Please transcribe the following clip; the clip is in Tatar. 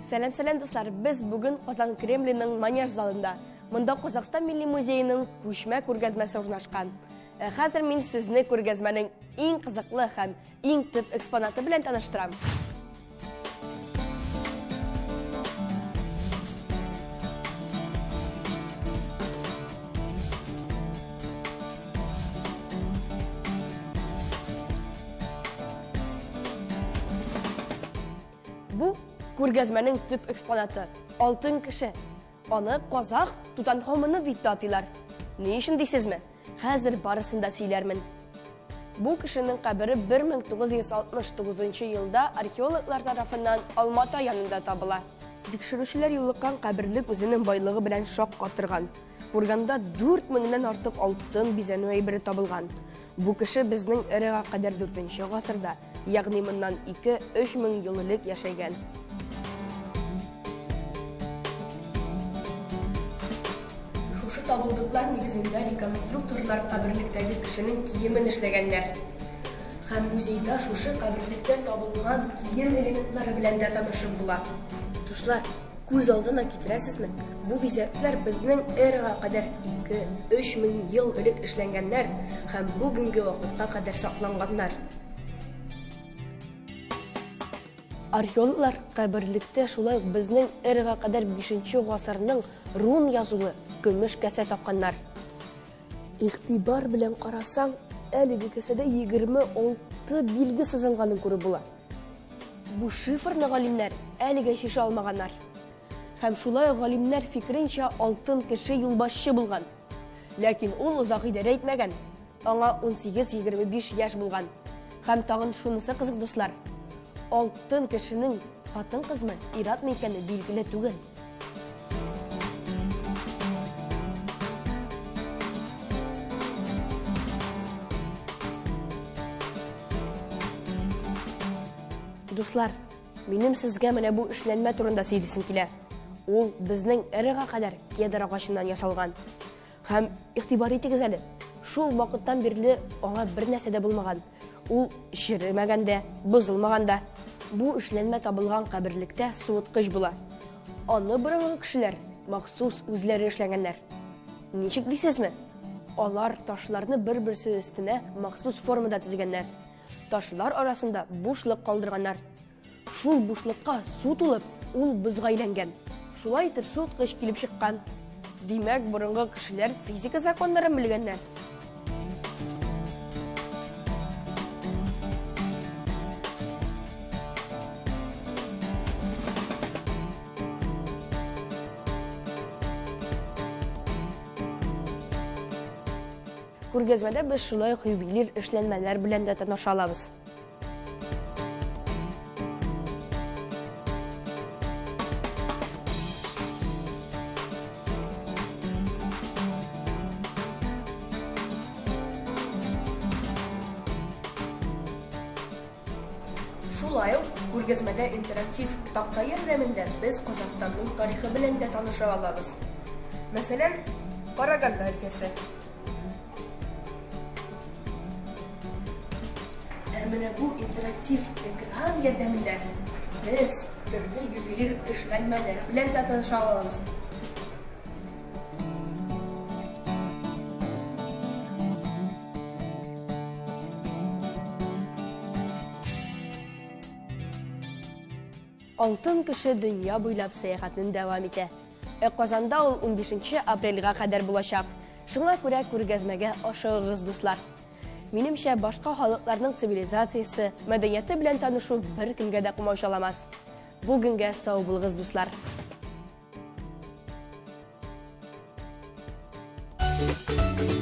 Сәлам, сәлам, дуслар! Без бүген Казан Кремленың манеж залында. Монда Казахстан Милли музееның күчмә күргәзмәсе урнашкан. Ә хәзер мин сезне күргәзмәнең иң кызыклы һәм иң төп экспонаты белән таныштырам. Бу күргәзмәнең төп экспонаты алтын кеше. Аны казах Тутанхамоны дип тә атыйлар. Ни өчен дисезме? Хәзер барысын да сөйләрмен. Бу кешенең кабере 1969 елда археологлар тарафыннан Алмата янында табыла. Тикшерүчеләр юлыккан каберлек үзенең байлыгы белән шаккатырган. Курганда 4 меңнән артык алтын бизәнү әйбере табылган. Бу кеше безнең эрага кадәр 4 гасырда, ягъни моннан 2-3 мең ел элек яшәгән. Шушы табылдыклар нигезендә реконструкторлар каберлектәге кешенең киемен эшләгәннәр. Һәм музейда шушы каберлектә табылган кием элементлары белән дә танышып була. Дуслар, күз алдына китерәсезме, бу бизәкләр безнең эрага кадәр 2-3 мең ел элек эшләнгәннәр һәм бүгенге вакытка кадәр сакланганнар. Археологлар каберлектә шулай ук безнең эрага кадәр бишенче гасырның рун язулы көмеш кәсә тапканнар. Игътибар белән карасаң, әлеге кәсәдә 26 билге сызылганын күреп була. Бу шифрны галимнәр әлегә чишә алмаганнар. Һәм шулай ук галимнәр фикеренчә, алтын кеше юлбашчы булган. Ләкин ул озак идарә итмәгән. Аңа 18-25 яшь булган. Һәм тагын шунысы кызык, дуслар. Алтын кешенең хатын-кызмы, ир-атмы икәне билгеле түгел. Дуслар, минем сезгә менә бу эшләнмә турында сөйлисем килә. Ул безнең эрага кадәр кедр агачыннан ясалган. Һәм игътибар итегез әле, шул вакыттан бирле аңа бер нәрсә дә булмаган. Ул черемәгән дә, бозылмаган да. Бу эшләнмә табылган каберлектә суыткыч була. Аны борынгы кешеләр махсус үзләре эшләгәннәр. Ничек дисезме? Алар ташларны бер-берсе өстенә махсус формада тезгәннәр. Ташлар арасында бушлык калдырганнар. Шул бушлыкка су тулып, ул бозга әйләнгән. Шулай итеп суыткыч килеп чыккан. Димәк, борынгы кешеләр физика законнарын белгәннәр. Күргәзмәдә без шулай ук ювелир эшләнмәләр белән дә таныша алабыз. Шулай ук күргәзмәдә интерактив такта ярдәмендә без Казахстанның тарихы белән дә таныша алабыз. Мәсәлән, Караганда өлкәсе. Ә менә бу интерактив экран ярдәмендә без төрле ювелир эшләнмәләр белән дә таныша алабыз. Алтын кеше дөнья буйлап сәяхәтен дәвам итә. Ә Казанда ул 15 апрельгә кадәр булачак. Шуңа күрә күргәзмәгә ашыгыгыз, дуслар. Минемчә, башка халыкларның цивилизациясе, мәдәнияте белән танышу беркемгә дә комаучаламас. Бүгенгә сау булыгыз, дуслар. Thank you.